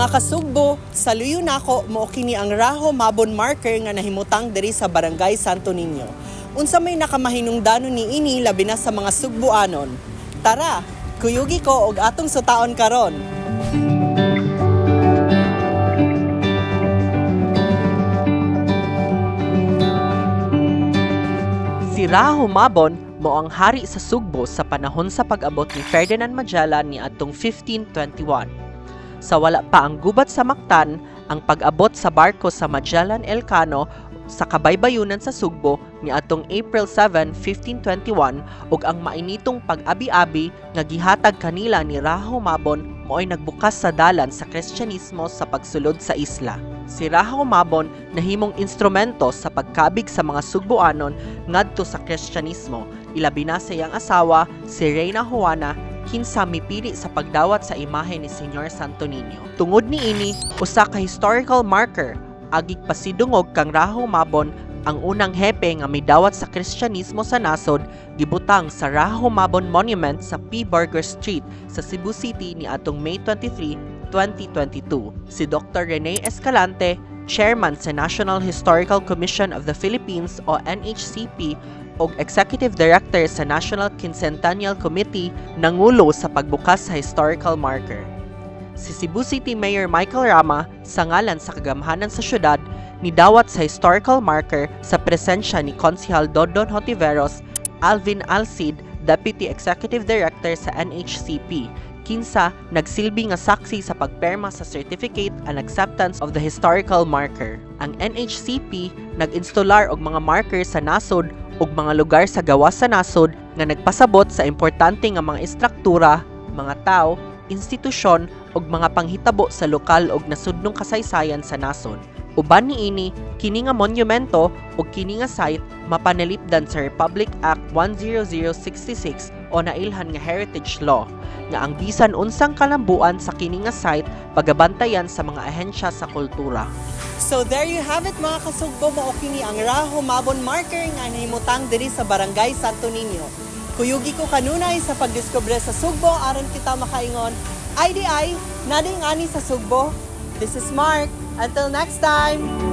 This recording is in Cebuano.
Mga kasugbo, saluyo nako, mao kini ang Rajo Mabon marker nga nahimutang diri sa Barangay Santo Niño. Unsa may nakamahinungdanon ni ini labi na sa mga Sugbuanon? Tara, kuyugi ko og atong sutaon karon. Si Rajo Mabon mao ang hari sa Sugbo sa panahon sa pag-abot ni Ferdinand Magellan niadtong 1521. Sa wala pa ang gubat sa Mactan, ang pag-abot sa barko sa Magellan Elcano sa kabaybayunan sa Sugbo niadtong April 7, 1521 ug ang mainitong pag-abi-abi nga gihatag kanila ni Rajo Mabon mao'y nagbukas sa dalan sa Kristyanismo sa pagsulod sa isla. Si Rajo Mabon nahimong instrumento sa pagkabig sa mga Sugboanon ngadto sa Kristyanismo, ilabi na sa iyang asawa, si Reyna Juana, kinsa mipili sa pagdawat sa imahe ni Señor Santo Niño. Tungod niini, usa ka historical marker, agig pasidungog kang Rajo Mabon ang unang hepe nga midawat sa Kristyanismo sa nasod, gibutang sa Rajo Mabon Monument sa P. Burger Street sa Cebu City niadtong May 23, 2022. Si Dr. Rene Escalante, Chairman sa National Historical Commission of the Philippines o NHCP ug Executive Director sa National Quincentennial Committee, nangulo sa pagbukas sa historical marker. Si Cebu City Mayor Michael Rama, sa ngalan sa kagamhanan sa syudad, nidawat sa historical marker sa presensya ni Konsihal Dodon Hontiveros, Alvin Alcid, Deputy Executive Director sa NHCP, kinsa nagsilbi nga saksi sa pagperma sa Certificate and Acceptance of the Historical Marker. Ang NHCP nag-instalar og mga marker sa nasod ug mga lugar sa gawas sa nasod nga nagpasabot sa importante nga mga istruktura, mga tawo, institusyon ug mga panghitabo sa lokal ug nasudnong kasaysayan sa nasod. Uban niini, kini nga monumento ug kini nga site mapanalipdan sa Republic Act 10066 o nailhan nga Heritage Law nga ang bisan unsang kalambuan sa kini nga site pagabantayan sa mga ahensya sa kultura. So there you have it, mga kasugbo, mao kini ang Rajo Mabon marker nga nahimutang diri sa Barangay Santo Niño. Kuyugi ko kanunay sa pagdiskubre sa Sugbo aron kita makaingon, IDI, nading ani sa Sugbo. This is Mark. Until next time!